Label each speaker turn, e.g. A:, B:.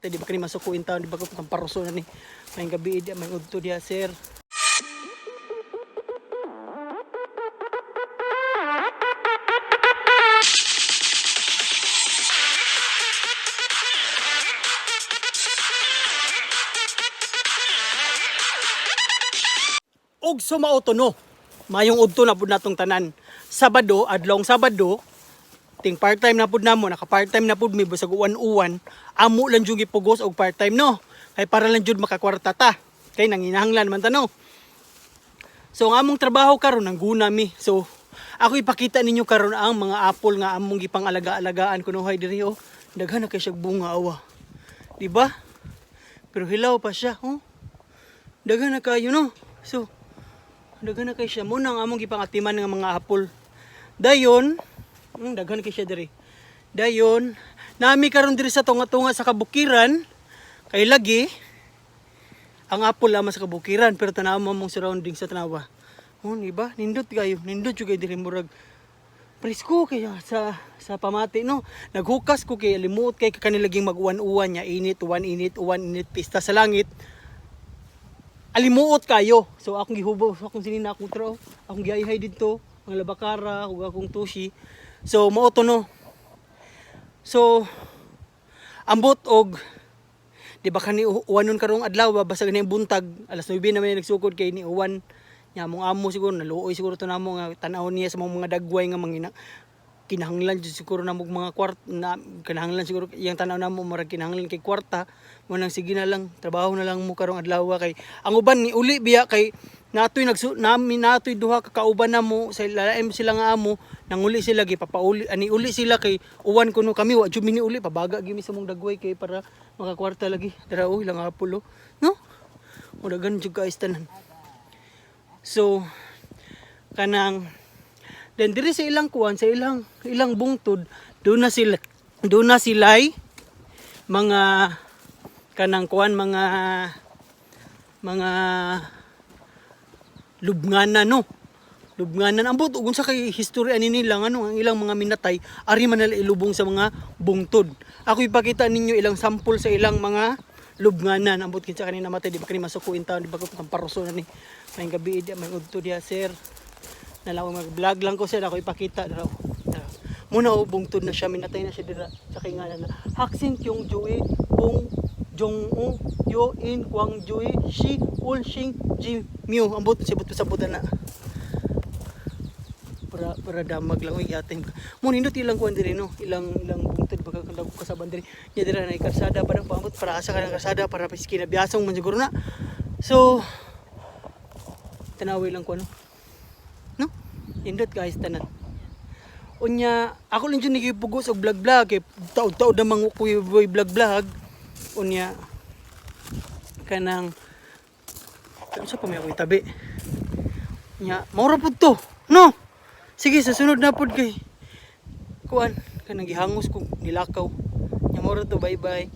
A: Di ba kani masuko in town, di ba ko paruso na ni. May gabi di may udto diha, sir. Og sumao to no. Mayong udto na pud natong tanan. Sabado, adlong Sabado, ting part-time na pud namo, naka part-time na pud mi bisag uwan-uwan, amo lang jud gipugos og part-time no. Kay para lang jud makakwarta ta. Kay nanginahanglan man ta no. So ang among trabaho karon ang guna mi. So ako ipakita ninyo karon ang mga apple nga among gipang-alaga-alagaan kunuhay diri oh. Daghan na kay siya bunga awa. Di ba? Pero hilaw pa siya, oh. Daghan na kayo no. So daghan na kay siya mo nang among gipangatiman nga mga apple. Dayon, daghan kay siya diri. Dayon, nami karon diri sa tunga-tunga sa kabukiran kay lagi ang apple lamang sa kabukiran pero tanaw mo mong surrounding sa tanawa. Oh, di ba? Nindot kayo, nindot jud kay diri, murag presko kaya sa pamati no. Naghukas ko kay limuot kay kanilaging mag-uwan-uwan niya, init, uwan, init, uwan, init, pista sa langit. Alimuot kayo. So akong gihubo, so akong sinina akong tro, akong giayhay didto, ang labakara ug akong tushi. So mao to no. So ambot og di ba kani uwanon karong adlaw ba, basag na yung buntag alas 9 na may nagsukod kay ni uwan nya mong amo siguro naluoy siguro to namo nga tan-aw niya sa mga dagway nga mangina kinahanglan jud siguro namo mga kwart na kinahanglan siguro iyang tan-aw namo, murag kinahanglan kay kwarta mo nang sige na lang, trabaho na lang mo karong adlaw kay ang uban ni uli biya kay natoy nagsu nami natoy duha ka kauban namo sa lalaem sila nga amo, nanguli sila, gipapauli ani uli sila kay uwan kuno. Kami wa jud mi ni uli, pabaga gyud mi sa mong dagway kay para makakwarta lagi. Dara oh, ilang apple oh no, o daghan jud guys tanan. So kanang then diri sa ilang kuan, sa ilang ilang bungtod, doon na sila mga kanang kuan, mga lubnganan no, lubnganan. Ambot ug unsa kay history ani nila, ano ang ilang mga minatay ari man nila ilubong sa mga bungtod. Ako ipakita ninyo ilang sample sa ilang mga lubnganan. Ambot kinsa kani namatay, di ba kani masuko in town, di ba ko paruso na ni. May gabi di may udto diha, sir. Nalaw mag-vlog lang ko, sir, ako ipakita dara. Dara. Muna oh, bungtod na siya, minatay na siya dira sa kay ngalan na Haksin Kyung Jui Bong Jong U Yo In Kwang Jui Shi Ul Shing Ji Miu. Ambot sibot sa na para damag lang oy atin mo. Nindot ilang kuan diri no, ilang ilang bungtod baka kang dagko kasaban diri nya. Dira na kalsada parang paambot para asa ka ng kalsada para piski na biyasong man siguro na. So tanawi lang ko ano no, nindot guys tanan. Unya ako lang jud nagipugos og vlog vlog kay taud-taud na man ko vlog vlog. Unya kanang sa pa may ako itabi nya, maura pud to no. Sige, sa sunod na pud kay kuan kanang gihangos ko nilakaw nya. Maura to, bye bye.